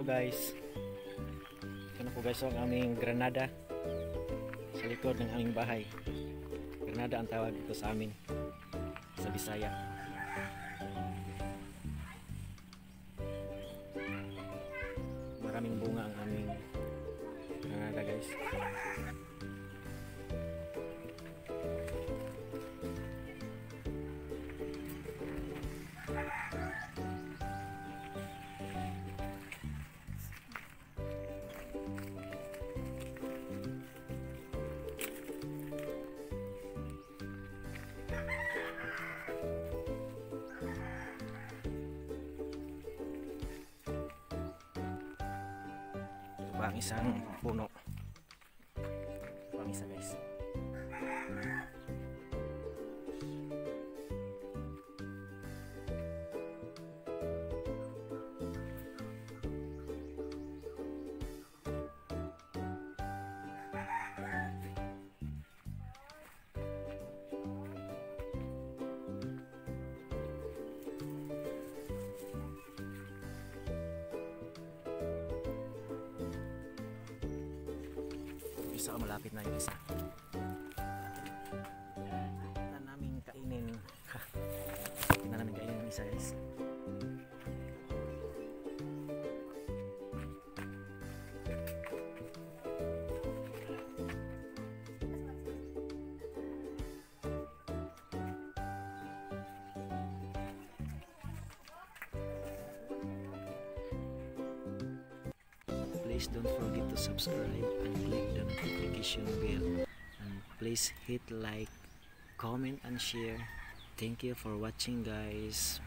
Guys. Ito na po, guys, ang aming granada sa likod ng aming bahay. Granada ang tawag dito sa amin sa Bisaya. Maraming bunga ang aming granada, guys. Ito pa ang isang puno. Ito pa ang isa, guys. Yung isa, malapit na yung isa. Na namin kainin. Hindi na namin kainin yung isa, guys. Please don't forget to subscribe and click the notification bell, and please hit like, comment and share. Thank you for watching, guys.